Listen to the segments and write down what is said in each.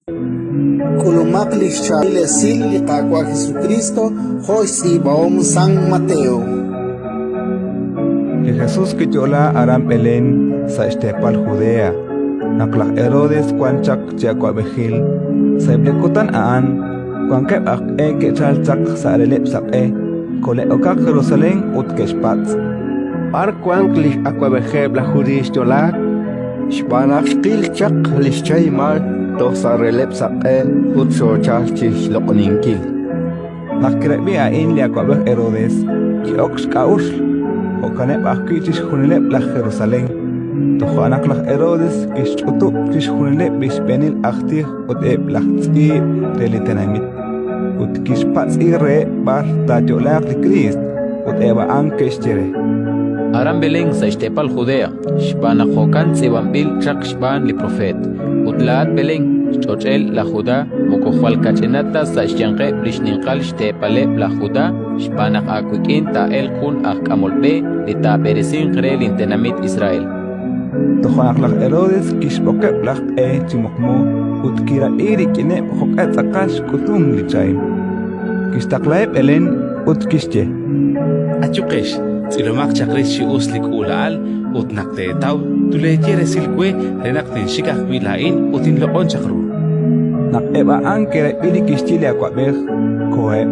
K'ulumaq li xchaab'il esil li Qaawa' Jesukristo jo' xtz'iib'ahom San Mateo. Li Jesus kiyo'la aran Belén sa' xteepal Judea, naq laj Herodes wan chaq chi awab'ejil. Sa'eb' li kutan a'an wankeb' aj q'e ke'chalk chaq sa' releb'l saq'e, kole'okaq Jerusalén ut ke'xpatz': B'ar wank li x'awab'ejeb' laj Judiiy xyo'laak? Xb'aan naq xqil chaq li xchahimal toj sa' releb'l saq'e ut xoochalk chi xloq'oninkil. Naq kirab'i a'in li awab'ej Herodes, ki'ok xk'a'uxl, jo'kaneb' ajwi' chixjunileb' laj Jerusalén. Toja' naq laj Herodes kixch'utub' chixjunileb' li xb'eenil aj tij ut eb' laj tz'iib' re li tenamit, ut kixpatz'i reheb' b'ar taayo'laaq li Kriist, ut eb' a'an ke'xye re: Aran Belén sa' xteepal Judea, xb'aan naq jo'kan tz'iib'anb'il chaq xb'aan li propeet. Ut laa'at, Belén, xch'och'el laj Judá, moko jwal kach'inat ta sa' xyanqeb' li xninqal xteepaleb' laj Judá, xb'aan naq aawik'in taa'elq jun aj k'amol b'e li taab'eresinq re lintenamit Israel. Toja' naq laj Herodes kixb'oqeb' laj q'e chi muqmu ut kirab'i rik'ineb' jo'q'e tz'aqal xk'utum li chahim. Kixtaqlaheb' Belén ut kixye: Ayuqex, tz'ilomaq chaq rix chi us li k'uula'al ut naq teetaw, tuleeye resil we re naq tinxik ajwi' laa'in ut tinloq'on chaq ru. Naq eb' a'an ke'rab'i li kixye li awab'ej, koheb'.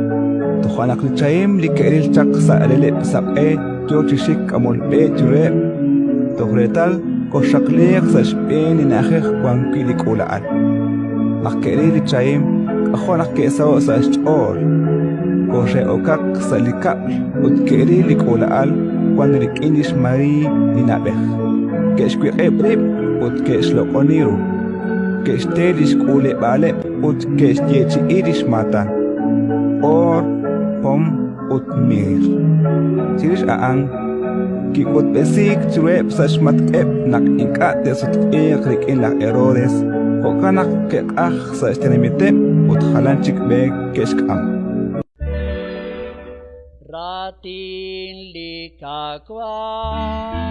Toja' naq li chahim li ke'ril chaq sa' releb'l saq'e yo chi xik k'amol b'e chiruheb', toj reetal koxxaqliiq sa' xb'een li na'ajej wan wi' li k'uula'al. Naq ke'ril li chahim, k'ajo' naq ke'saho'k sa' xch'ool. Koxe'okaq sa' li kab'l ut ke'ril li k'uula'al wank rik'in lix Mariiy li na'b'ej. Ke'xwiq'ib' rib' ut ke'xloq'oni ru. Ke'xte li xk'uuleb'aaleb' ut ke'xyeechi'i li xmaatan: oor, pom ut miir. Chirix a'an kik'utb'esiik chiruheb' sa' xmatk'eb' naq ink'a' te'sutq'iiq rik'in laj Herodes, jo'kan naq ke'q'ajk sa' xtenamiteb' ut jalan chik b'e ke'xk'am. Raatin li Qaawa'.